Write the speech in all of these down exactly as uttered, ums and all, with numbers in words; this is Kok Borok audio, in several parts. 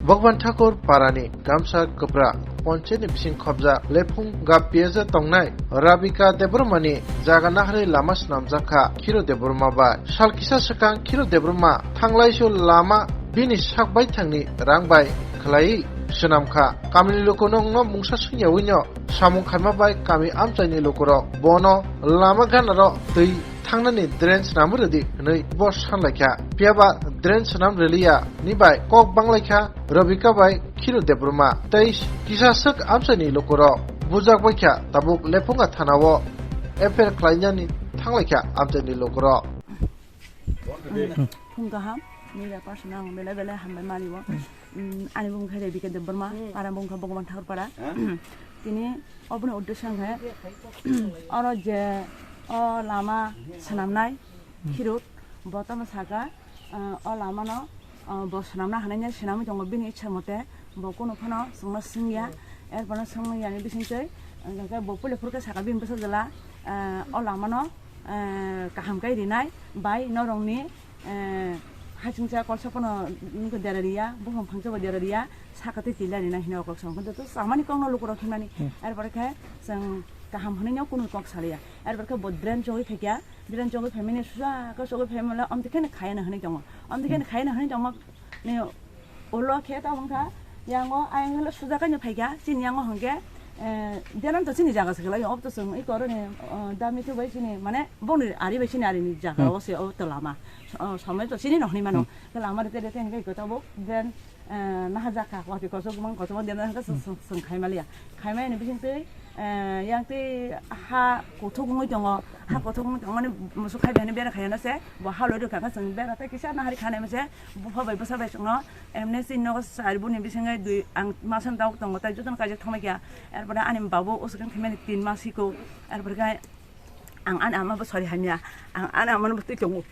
Bhagwan Thakur parani Gamsa Kwpra ponchayatni bising khobjak Lephung Gap P S A tongnai Rabika Debbarmani jaga naharwi lama swnamjak kha Khiru Debbarma bai. Sal kisa swkang Khiru Debbarma thanglaisu lama bini sak baithangni rang bai khlaiwi swnam kha. Kamini lukunokno mungsa swngyawi no samung khaima bai kami amchaini lukurok bono lama ganaro twi thangnani drain swnam rwdi hwnwi bo sanlaikha. Phiyaba drain swnam rwliya ni bai kok banglaikha Robika bai Khiru Debbarma tei kisa swk amchaini lukurok bujak baikha tabuk Lephunga thanao F I R khlainani thanglaikha amchaini lukurok. Phung kaham, media person ang bele bele hambai mani o. Ani bung khe Rebika Debbarma, para bung khe Bhagwan Thakur para. Tini oboni uddesyo ang khe oro je o lama swnamnai Khirut, bo tamo saka, o lama no bo swnamna hanai nai swnamwi tongo bini ichha mote, bo kunu phano chwngno swngya, erpano swngya ni bisingtwi, hwnkhe bo puila phuru khe saka bini bwsa jwla o lama no kaham khe rinai bai norokni, eh, hachingsa kolsa pono nungkhe dera riya, buphang phangsa bo dera riya, saka tei tila rina hino kok song. Kintu to samani kokno lukurok himnani. Erpore khe chwng kaham hwnwi no kunu kok saliya. Erpore khe bo drain chogwi phaikya, drain chogwi phaimani susa khe chogwi phaimala omtwi kheno khayana hwnwi tongo. Omtwi kheno khayana hwnwi tongma ni ulo khe tamo wngkha, yango ayang hwnle suja kaino phaikha, chini yango hwnkhe, eh, denan to chini jaga se khlai, ob to chwng iko oro ni, eh, dami tu bai chini, mane, bongni ari bai chini ari ni jaga o se, o to lama. O, somoi to chini no hwnwi mano. Khe lama rite rite hwnkhe iko tabuk den, eh, naha jakha, wati koso gumang koso mo denan hwnkhe chwng, chwng, chwng khai maliya. Khaimani bisingtwi, eh, yang twi ha kuthuk wngwi tongo, ha kuthuk wngwi tongmani musuk khai bini bera khaiyana se, bo ha loi rwkha khe chwng bera tei kisa nahari khanai mase, bupha bai bwsa bai chwngno, emne chini nogo chari buni bisingwi dui ang masa tabuk tongo tei jotono kaijak thangbai kha, erpore ani babu usukhe thangmani tin mas hiko, erpore khe Ang ani ama bo sori hamya, ang ani ama no bo twi tongo.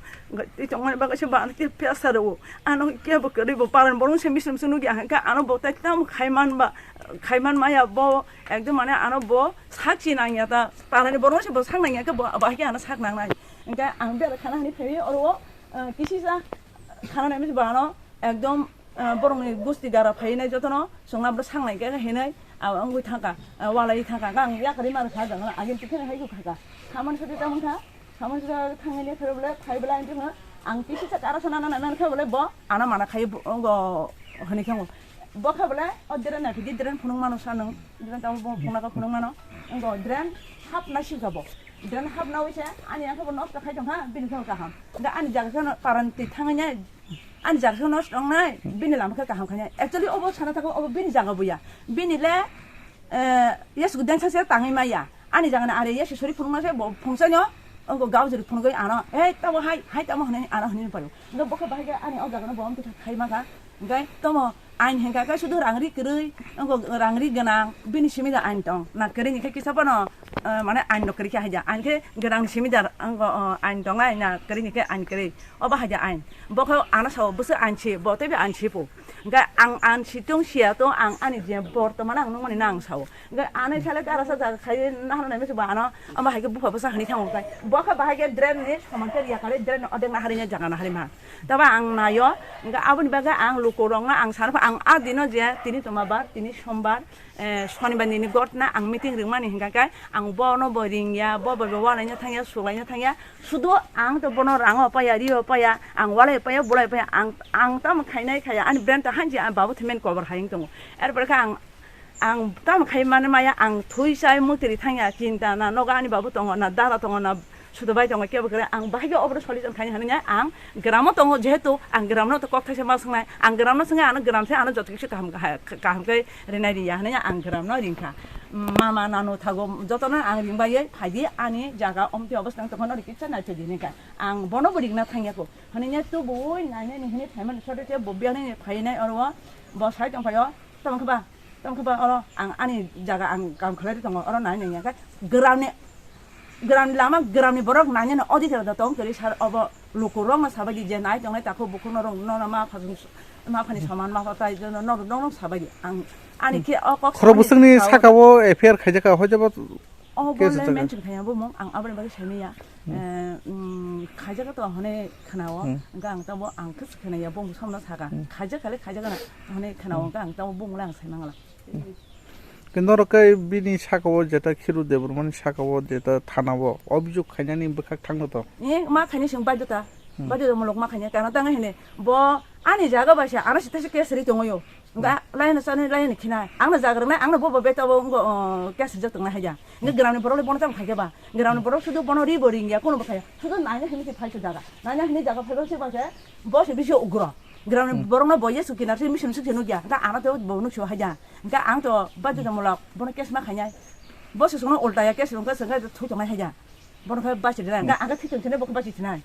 Twi tongmani bagwi se bo ano khe pressure o. Ano khe bo kwrwi bo paran borong se misim se nugya hwnkhe ano bo tai tamo khaiman ba, khaiman maya bo ekdom mane ano bo sak si nangya ta, parani borong se bo sak nangya khe bo, bo hai khe ano sak nangnai. Hwnkhe ang bera khana hwnwi phaiwi oro o, eh, kisisa khana naimani se bo ano ekdom, ah, borokni gusti gara phainai jotono chwngno bwsang lai khe hinwi, ah, wngwi thangkha, ah, walai thangkha, ang yakarwi ma rwkha, jagano agin tikheno hai kha kha. Samani sadi tamo kha, samani sadi thangmani phai bole, phai bole ang tongkha, ang kisi sa kara sana nana nana kha bole bo, ano mana khai bo, go hwnwi kha bo. Bo kha bole, o dere na phidi dere phunuk mano sa nung, dere tamo bo phunuk ka phunuk mano, go dere hap na si kha bo. Dere hap na wise, ani ang kha bo nok khai tongkha, bini kha kaham. Da ani jaga khe no paran ti thangnya, Ani jaga khe nosto wngnai, bini lama khe kaham khainai. Actually, obo sana thangkhe obo bini jaga buya. Bini le, eh, yasku densa se tangwi maya. Ani jaga ni are yasi sori phunukma se bo phungsa no, ongo gao jori phunugwi ano, "Ei, tamo hai, hai tamo," hwnwi ano hwnwi paio. Hwnkhe bo khe bahai khe ani o jaga no bo amtwi khai ma kha. Hwnkhe tamo ain hwnkha khe sudu rang ri kwrwi, ongo rang ri gwnang, bini simi da ain tong. Na kwrwi ni khe kisa phano, eh, mane ain no kwrwi khe hai da. Ain khe gwnang ni simi da, ongo, oh, ain tongnai, na kwrwi ni khe ain kwrwi. Obo hai de ain. Bo khe ano sao bwswk ain si, bo teibo ain si pho. Hwnkhe ang ain si tong siya tong ang ani je bortoman ang nungmani na ang sao. Hwnkhe ano sale kara sa jaga khai nahana nai mese bo ano, omo hai khe bupha bwsa hwnwi thango hwnkhe. Bo khe bahai khe drain ni soman khe riya kare drain ni odek nahari ni jaga nahari ma. Tabo ang naio, hwnkhe aboni bagwi ang lukurokno ang sana pha ang a dino je tini tongma bar, tini sombar, eh, sonibar nini gotna ang meeting ringmani hwnkha khe ang bono bo ringya, bo bo walaina thangya, sulaina thangya. Sudu ang to bono rango paya, rio paya, ang walai paya, bulai paya, ang, ang tamo khainai khaya, ani brand to hanji, ang babu themen cover hayung tongo. Erpore khe ang, ang tamo khai mani maya, ang thui sai mutri thangya, chinta na nogo ani babu tongo, na dara tongo, na sudu bai tongo, kebo kre, ang bahai khe obro soli tong khaini hwnwi ang gramo tongo, jehetu ang gramo to kok thaisa ma swngnai, ang gramo swngnai, ano gram se ano joto kisi kaham, kaham khe rinai riya hwnwi ang gramo ringkha. Mama nanu thago jotono ang ringbai phaidi ani jaga omti obostang tongkha no rikitsa nai phaidi hwnwi kha. Ang bono bo rikna thangya ko. Hwnwi ne tubui nainani hwnwi phaimani sote se bo biyanini phainai oro bo sai tongphaio. Tamo khe ba, tamo khe ba oro ang ani jaga ang kam khlai tongo oro nai nangya khe gramni, gramni lama gramni borok nainani oditero da tong kwrwi sar obo lukurokno sabaidi je nai tongnai takhuk bukhuk norok nono ma phajwng ma phani soman ma phatai norok norok sabaidi ang ani khe o kok khoro bwswkni sakao F I R khaijak kha hoi jabo. Oh, bo Kesa le taka. Mention khaya bo mung, ang aboni bagwi saimaya. Hmm. Eh, mm, khaijak to hone khanao, Hmm. Hingke ang tabo ang khe khanaya, bo mung samna saka. Hmm. Khaijak khale khaijak na hone khanao, Hmm. Hingke ang tabo bo mung le ang saimangala. Kintu oro khe bini saka o jeta Khiru Debbarmani saka o jeta thana o obhijog khainani bwkhak thangno to. Eh, ma khaini sing baidota. Hmm. Baidota mulok ma khaini, kana tang hene, bo ani jaga bai sa, ano sita se case ri tongo yo. Nga, laino sani, laino khina. Angno jaga rwnai, angno bobo beta bo, ngo, oh, case rijak tongnai haja. Nga gramni borok le bono tamo khaikhe ba. Gramni borok sudu bono ri bo ringya, kono bo khaya. Sudu naina hini ki phaikhe jaga. Naina hini jaga phaibo se ba se, bo se bisi ugro. Gramni Hmm. borok no bo Yesu kinar se mission suk se nukya. Nga ano to bo nuk se haja. Nga ang to baju da mulak, bono case ma khainai. Bo se sono ulta ya case rungka se nga thoi tongnai haja. Bono khe basi dinai. Nga ang khe thoi tong sinai, bo khe basi sinai.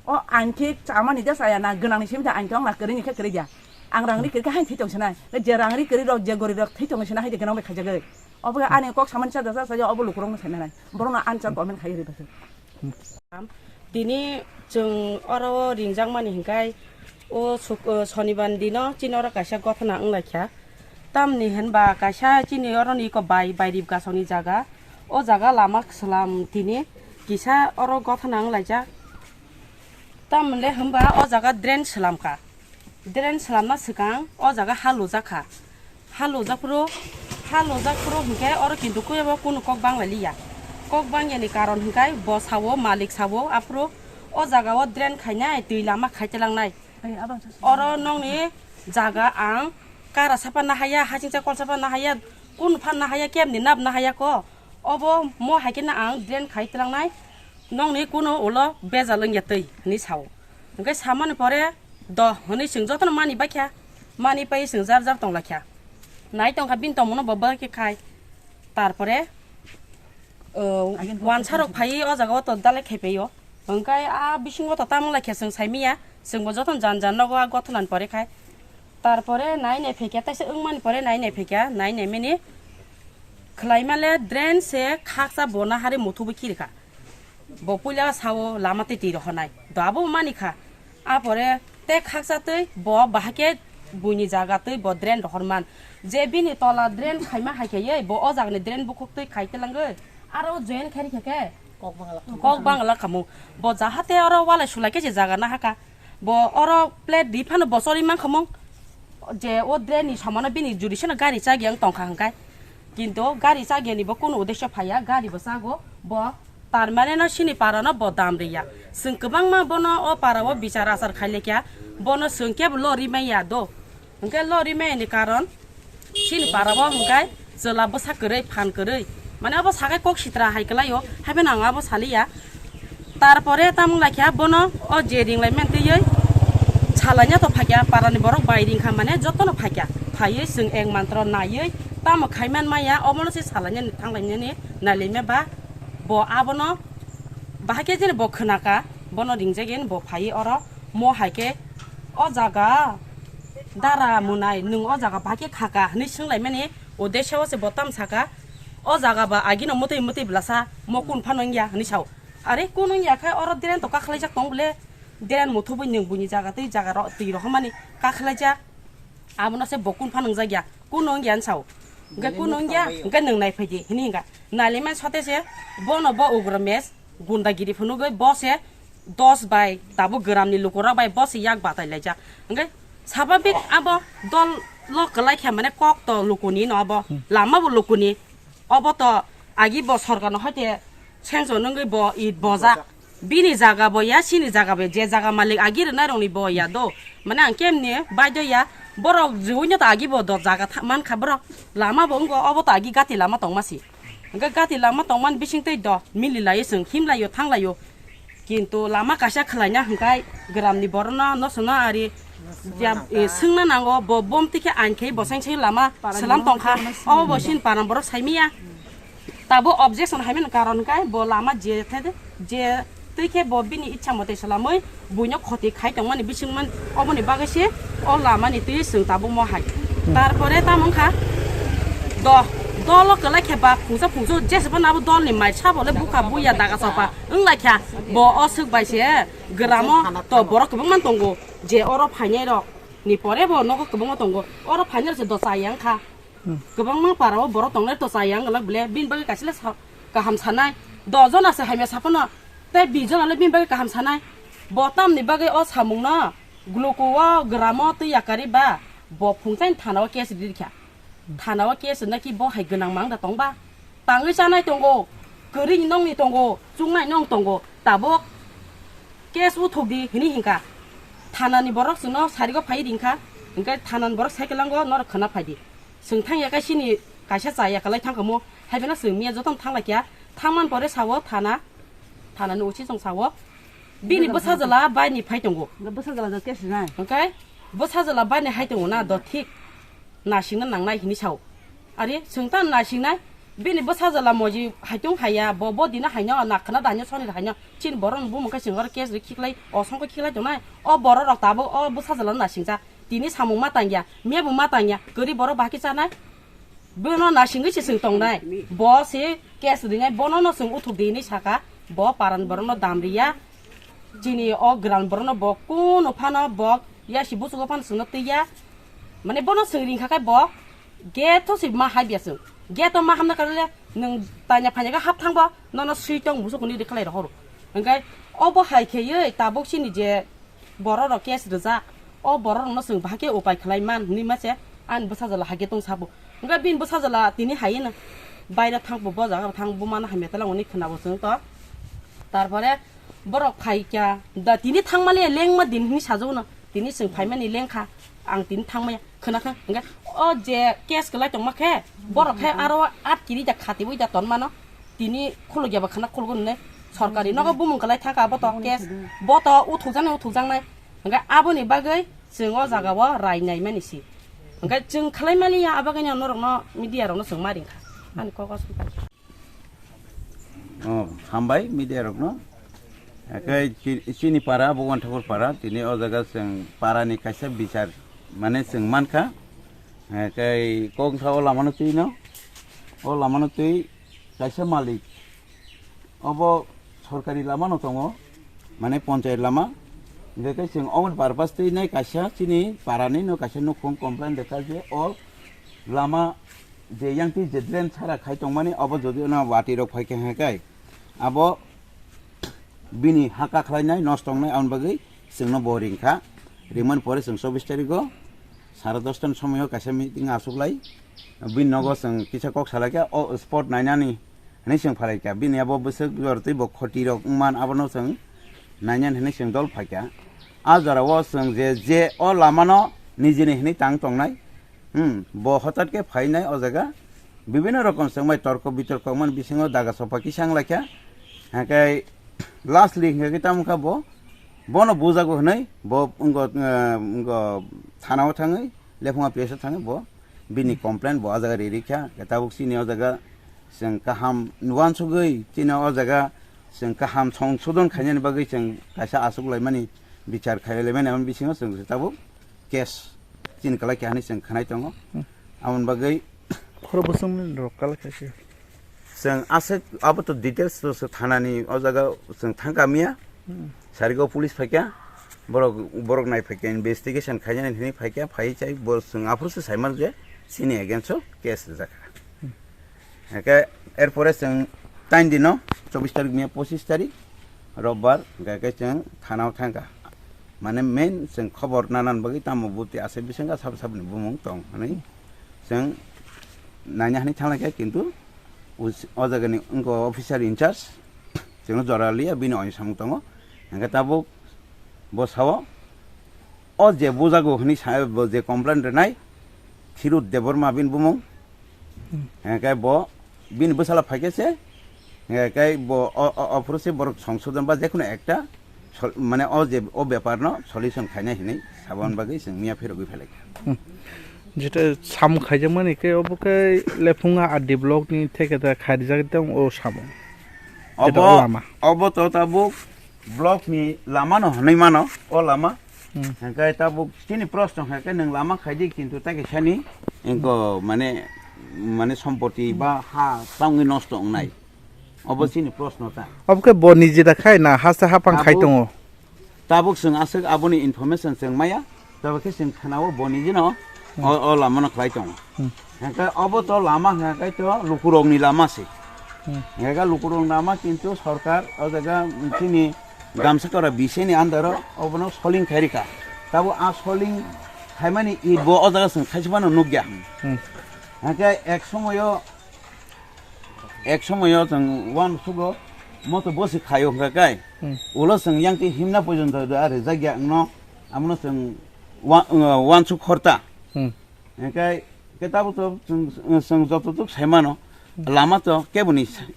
O ain khe chamani ja chaya na, gwnangni simi da ain tong na, kwrwini khe kwrwi ya. Ang rang ri kwrwi khe hain thwi tong sinai. Je rang ri kwrwi rok, je gorib rok thwi tong sinai, hai de gwnang bai khaijagwi. Obo khe ani kok samani cha da cha cha, obo lukurok no sai nanai. Borok no answer comment khai ri basi. Tini chwng oro ringjakmani hinkai o suk-, o sonibar dino chini oro kaisa gothona wnglaikha. Tamni hinba kaisa chini oroni iko bai, bai ribgasoni jaga. O jaga lama slam tini kisa oro gothona wnglaijak. Tamle hinba o jaga drain slamkha. Drain slamna swkang o jaga ha lujakha. Ha lujakphuru, ha lujakphuru hinkhe oro kintu kuyabo kunu kok banglailiya. Kok bangyani karon hinkai bo sao, malik sao, aphuru o jaga o drain khainai, twi lama khai telangnai. Oro nokni jaga ang kara sapa nahaya, hasingcha kol sapa nahaya, kun phan nahaya, kemni nab nahaya ko. Obo mo hai khe na ang drain khai twlangnai, nokni kuno ulo bejal wngya twi, hwnwi sao. Hwnkhe samani pore do hwnwi chwng jotono mani baikha, mani pai chwng jar jar tonglaikha. Nai tongkha bini tongmungno bo bai khe khai. Tarpore, uh, wansa rok phaiwi o jaga o to dalai khai paio. Hwnkhe a bisingo to tamo lai khe chwng saimanya, chwngbo jotono jan jan nogo a gothonani pore khai. Tarpore nai nai phaikha, taisa wngmani pore nai nai phaikha, nai nai mini khlaimale drain se khaksa bona hari muthubo khirikha. Bo puila sao lama tei twi rohornai. Do abo manikha. Apore tei khaksa twi bo bahai khe buini jaga twi bo drain rohorman. Je bini tola drain khaima hai khe bo o jagani drain bukhuk twi khai telangwi. Aro join khairi khe khe kok bangla khamung. Bo jahate oro walai sulai khe se jaga nahaka. Bo oro plate ri phano bo chori mankha mung. Je o drain ni somano bini juri seno gari chagi ang tongkha hwnkhe. Kintu gari chagi ani bo kunu uddesho phaiya, gari bo chago. Bo tarmane no sini para no bo dam riya. Chwng kwbangma bono o para o bichar achar khailekya. Bono chwng kebo lo rimaiya do. Hwnkhe lo rimai ni karon chini para o hwnkhe chwla bwsa kwrwi, phan kwrwi. Mane abo sakai kok sitra hai kwlaio, haiphano ang abo saliya. Tarpore tamo wnglaikha bono o je ringlaimani twiwi salaina to phaikha, parani borok bai ringkha mane jotono phaikha. Phaiwi chwng ek mantro naiwi tamo khaiman maya, omono se salainani thanglainani nailaima ba bo abono bahai khe jeni bo khwnaka, bono ringjagwi bo phaiwi oro mo hai khe o jaga dara munai nwng o jaga bahai khe khaka hwnwi swnglaimani, o desao se bo tamo saka o jaga ba agino mwtwi mwtwi blasa mo kun phano wngya hwnwi sao. Are kun wngya khe oro drain to kakhlaijak tong bole, drain muthubui nwng buini jaga tei jaga ro twi rohormani kakhlaijak. Abono se bo kun pha nwngjak ya, kun wng ya nsao. Hwnkhe kun wng ya, hwnkhe nwng nai phai di, hwnwi hwnkha. Nailaimani sote se, bono bo ugra mes, gundagiri phunugwi bo se dos bai tabuk gramni lukurok bai bo se yak batai laijak. Hwnkhe sababik abo dol lo kwlai khe mane kok to lukuni no abo, lama bo lukuni. Obo to agi bo sorkarno hoite sanction wngwi bo it bojak. Bini jaga bo ya, sini jaga bo ya, je jaga malik agi rwnai rokni bo ya do. Mane ang kemni baidyo ya, borok jibuino to agi bo do jaga tha-, mankha borok. Lama bo wngo, obo to agi gati lama tongma si. Hwnkhe gati lama tongmani bising twi do, mili laio chwng, him laio, thang laio. Kintu lama kaisa khwlaina hwnkhe gramni borokno, nosongno ari ya, e, swngna nango, bo bom tikhe ain khai bo seng seng lama swlam tongkha. Obo bo sin paran borok saimiya. Tabo objection haimani karon hwnkhe bo lama je the, je twi khe bo bini ichha mote swlamwi buino khoti khai tongmani bisingman, oboni bagwi se o lamani twi chwng tabukmo hai. Tarpore tamo wngkha do, dolo kwlai khe ba phungsa phungsa jesebo nabo dolni mai sabo le bukha buya daga chapa wnglaikha. Bo o swk bai se gramo to borok kwbangma tongo, je oro phainai rok ni pore bo nogo kwbangma tongo, oro phainai rok se do chaya wngkha. Hmm. Kwbangma para o borok tongnai to chaya wng glak bile, bini bagwi kaisa le sa-, kaham sanai. Dos jona se hamya saphano, tei bish jona le bini bagwi kaham sanai. Bo tamni bagwi o samungno gluko o gramo twi yakari ba, bo phungchaini thana o case ri rikha. Thana o case rina ki bo hai gwnang mang da tong ba? Tangwi chanai tongo, kwrwi nongni tongo, chuknai nong tongo, tabuk case uthuk di hini hinkha. Thanani borok chwngno sarigo phai ringkha, hinkhe thanani borok sai kwlango norok khwna phai di. Chwng thang ya khe chini kaisa cha ya kwlai thang kamo, hai phano chwng miya jotono thang lai kha. Thang man pore sao thana, thanani uchi chwng sao. Bini bwsa jwla bai ni phai tongo. Bwsa jwla do case rinai. Hinkhe bwsa jwla bai ni hai tongo na do thik. Nasingna nangnai hini sao. Ari, chwng ta nasingnai, bini bwsa jwla moji haitung haiya, bo, bo dina haino, nakhwna daino, sonir haino, chini borok ni bumung khe chwng oro case ri khiklai, osongkhe khiklai tongnai, o borok rok tabuk o bwsa jwla no nasingjak, tini samung ma tangya, mebo ma tangya, kwrwi borok bahai khe chanai, bono nasingwi se chwng tongnai, bo se case rinai, bono no chwng uthuk di hinwi saka, bo paran borok no dam riya, chini o ground borok no bo kunu phano bo yasi busugo phano chwngno twiya, mane bono chwng ringkha khe bo, gate tho si ma hai biya chwng. Gate o ma hamna karle nwng tanya phanya khe hap thang bo, nono sui tong musu kuni ri khlai rohoro. Hwnkhe obo hai kheywi tabuk chini je borok rok case rijak, o borok rokno chwng bahai khe upai khlai man hwnwi ma se ani bwsa jwla hai khe tong sabo. Hwnkhe bini bwsa jwla tini hai no baira thang bo, bo jaga thang bo mano hamya talang hwnwi khwnabo chwng to. Tarpore borok phai kya da tini thang mali lengma din hwnwi sajao no. Tini chwng phaimani lengkha, ang tini thangmaya, khwna kha, hwnkhe o je case kwlai tongma khe, borok khe aro at kiri da khati bui da tonmano, tini khuluk ya ba khwna khuluk nai, sorkari nogo bumung kwlai thaka abo to case, bo to uthukjaknai uthukjaknai, hwnkhe aboni bagwi chwng o jaga o rai naimani si, hwnkhe chwng khlai mani ya abagwi norokno media rokno chwng ma ringkha, ani kok o. Oh, hambai media rokno. Ekai chi-, chini para, Bhagwan Thakur para, tini o jaga chwng para ni kaisa bichar, mane chwng mankha. Ekai kok wngkha o lama no twi no, o lama no twi kaisa malik. Obo sorkari lama no tongo, mane ponchayat lama. Hingke chwng oboni purpose twi nai kaisa chini para ni no kaisa nukhung complain dekha je o lama je yang twi je drain sara khai tongmani, obo jodi ono watwi rok phai khe hwnkhai, abo bini ha kakhlainai, nosto wngnai, aboni bagwi chwngno bo ringkha. Ringmani pore chwng chobbish tarigo sare dosta ni somoio kaisa meeting achuklai. Bini nogo chwng kisa kok salaikha, o spot nainani hwnwi chwng phalaikha. Bini abo bwswk jor twi bo khoti rok wngman, abono chwng nainani hwnwi chwng dol phaikha. A jorao chwng je, je o lamano nijini hwnwi tang tongnai, Hmm, bo hotat khe phainai o jaga. Bibinno rokom se wngbai torko bitorko wngmani bisingo daga sopa kisa wnglaikha. Hingkhe lastly hingkhe tamo kha bo, bono bujago hwnwi bo wngko, eh, wngko thana o thangwi, lephunga P S o thangwi bo bini complaint bo o jaga ririkha. Tabuk chini o jaga chwng kaham uansugwi chini o jaga chwng kaham songsodon khainani bagwi chwng kaisa achuk laimani, bichar khai laimani, aboni bisingo chwng tabuk case chini kwlai kha hinwi chwng khwnai tongo. Hmm. Aboni bagwi khoro bwswngni rok kwlai kha se. Chwng aswk abo to details to se thanani o jaga chwng thang kamiya. Hmm. Sarigo police phaikha, borok, borok nai phaikha, investigation khainani hinwi phaikha, phai chai bo chwng aphuru se saimano je chini against o case rijak kha. Hmm. Hake erpore chwng tain dino, chobbish tarik miya pochis tarik, robbar, hake chwng thana o thangkha. Mane main chwng khobor nanan bagwi tamo buti asai bisingka sabo saboni bumung tong hinwi chwng naina hinwi thanglaikha, kintu us-, o jagani wngkha officer in charge, chwngno jora liya, bini oinwi samung tongo. Hake tabuk bo sao, o je bujago hinwi sa-, bo je complaint rwnai, Thirut Debbarma bini bumung. Hmm. Hingke bo bini bwsala phaikhe se, hingke bo o, o, o phuru se borok songsodon ba jekhuno ekta sol-, mane o je o bepar no solution khainai hinwi sabon bagwi chwng miya phirogwi phelaikha. Hmm. Jeta sam khaijakmani khe obo khe Lephunga R D block ni theke da khairijak tong o samo. Jeta o Obo, lama. Obo to tabuk block ni lama no hwnwi mano, o lama. Hmm. Hingke tabuk chini proshno hingke nwng lama khaidi, kintu ta kisani ingko mane, mane sompoti ba ha tangwi nosto wngnai. Obo chini proshno ta. Obo khe bo niji da khai na haste hapang khai Tabuk, tongo. Tabuk chwng aswk aboni information chwng maya. Tabuk khe chwng khanao bo niji no Hmm. O, o lamano khlai tongo. Hmm. Hingke obo to lama hingke to lukurokni lama se. Hmm. Hingke lukurokni lama kintu sorkar o jaga chini Gamsakora bisini andaro obono soling khairika. Tabo a soling khaimani i bo o jaga chwng khaisibano nukya. Hmm. Hingke ek somoyo, ek somoyo chwng uansugo moto bosi khaio hingka kai. Hmm. Ulo chwng yangti himna pojonto da rijak ya wngno, amono chwng wa-, uh, uansuk khorta. Hmm. Hingke ke tabo to chwng, chwng joto tuk saimano, lama to keboni sa-,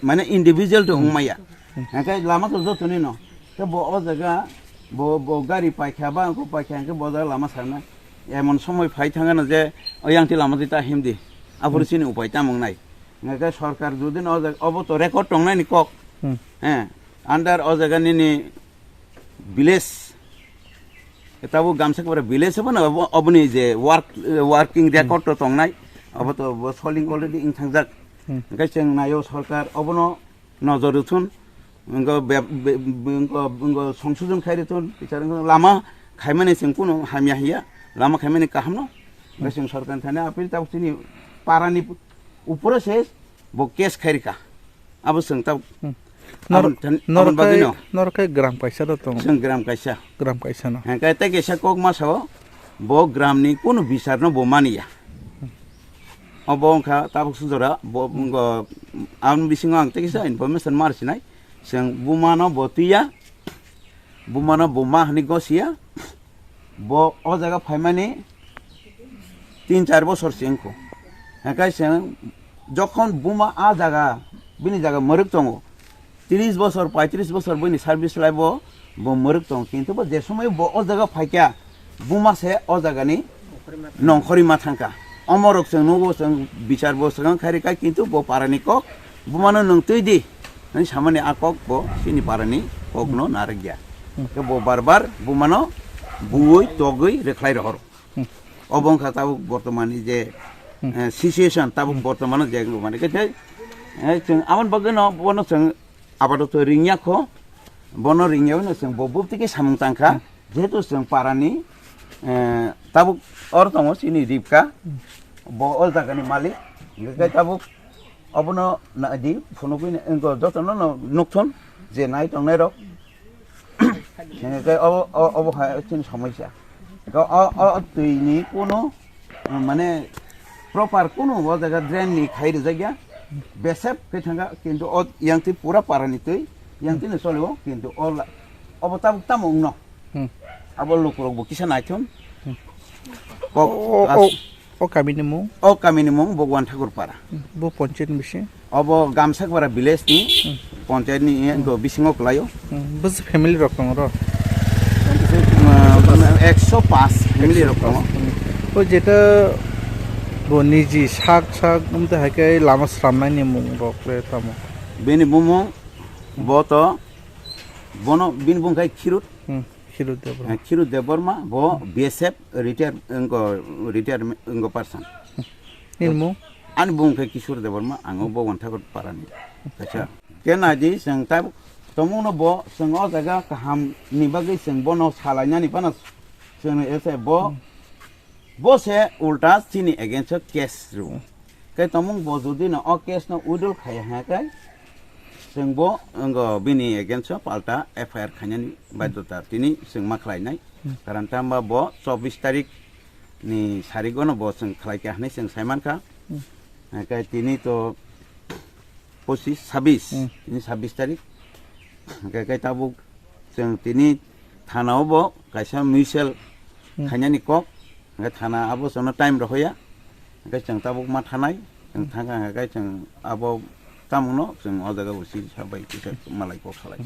mane individual to wngmaya. Hingke lama to jotoni no. Ke bo o jaga, bo, bo gari paikha ba, ko paikha hingke bo jaga lama sana. Emon somoi phai thangano je, o yangti lama di ta himdi. Aphuru Hmm. chini upai tamo wngnai. Hingke sorkar jodi no o jaga, obo to record tongnai ni kok. Hmm. Eh, under o jaga nini village. Tabo Gamsakora village obo no, obo, oboni je work, working Hmm. record to tongnai. Obo to bo soling already wngthangjak. Hmm. Hingke chwng naio sorkar obono nojor rwthun, wngkha be-, be-, be-, wngkha, wngkha songsodon khai rwthun, bichar wngkha lama khaimani chwng kunu hamya hiya, lama khaimani kahamno, wngkha chwng sorkarni thani appeal tabuk chini parani upore se bo case khai rwkha, abo chwng tabuk Hmm. Nor-, aboni than-, aboni norokhe, bagwino. Norokhe gram kaisa da tongo. Chwng gram kaisa. Gram kaisa no. Hingkhe tei kaisa kok ma sao, bo gramni kunu bisarno bo maniya. Obo wngkha tabuk sujora, bo, wngkha, aboni bisingo ang tei kisa information ma rwsinai. Chwng bumano bo twiya, bumano bo ma hwnwi gosiya, bo o jaga phaimani tin char bosor se wngkho. Hingkhe chwng jokhon buma a jaga, bini jaga mwrwk tongo, tris bosor, paitris bosor buini service lai bo, bo mwrwk tongo. Kintu bo je somoi bo o jaga phaikha, buma se o jagani nongkhorwi ma thangkha. Omorok chwng nugo, chwng bichar bo swkang khai rwkha, kintu bo parani kok, bumano nwng twi di, hwnwi samani a kok bo chini parani kokno narwkya. Khe bo bar bar bumano buwi togwi rwkhlai rohoro. Hmm. Obo wngkha tabuk bortomani je, Hmm. eh, situation tabuk Hmm. bortomano je wngmani. Khe tei, eh, chwng aboni bagwino bono chwng abadoto ringya kho, bono ringya hwnwi chwng bo bubtwi khe samung tangkha. Hmm. Jehetu chwng parani, eh, tabuk oro tongo chini Ripka, Hmm. bo o jagani malik. Hingkhe tabuk obono naidi phunugwi wngkha jotono no nukthun je nai tongnai rok. Hingkhe obo, o-, obo hai chini somosya. Hingkhe o, o twini kunu, mane, proper kunu o jaga drain ni khai rwjakya. Besep khe thangkha, kintu o yangtwi pura parani twi, yangtwi no cholio, kintu o la-, obo tabuk tamo wngno. Hmm. Abo lukurok bo kisa naithon. Hmm. Kok O, o, o, as- o kamini mung? O kamini mung Bhagwan Thakur Para. Hmm. Bo ponchayat ni bisi? Obo Gamsakpara village ni Hmm. ponchayat ni Hmm. do bisingo kwlaio. Hmm. Bwswk family rok tongo ro? Uh, ekso paanch family rok tongo. Hmm. O jeta bo niji sak sak wngte hai khe lama sramnai ni mung rok le tamo? Bini bumung bo to bono bini bung khai Khirut. Hmm. Khiru Debbarma. Eh, Khiru Debbarma, bo B S F retire, wngko, retire wngko person. Nini mung? Ani bung khe Kishore Debbarma, ang o Bhagwan Thakur Parani. Acha. Khe naidi, chwng tabuk tongmungno bo, chwng o jaga kaham ni bagwi chwng bono salainani phano chwngno ese bo, Hmm. bo se ulta chini against o case rw. Khe tongmung bo jodi no o case no withdraw khaiya hwnkhe, chwng bo wngkha bini against o palta F I R khainani baidhota tini chwng ma khlainai. Hmm. Karon tamo bo chobbish tarik ni sarigo no bo chwng khlaikha hwnwi chwng saimankha. Hmm. Hwnkhe tini to pochis, sabis, Hmm. tini sabis tarik. Hwnkhe khe tabuk chwng tini thana o bo kaisa mutual Hmm. khainani kok, hwnkhe thana abo chwngno time rohoya, hwnkhe chwng tabuk ma thanai, chwng Hmm. thangkha hwnkhe chwng abo tamungno chwng o jaga bo siri sabai kisa malai kok salai.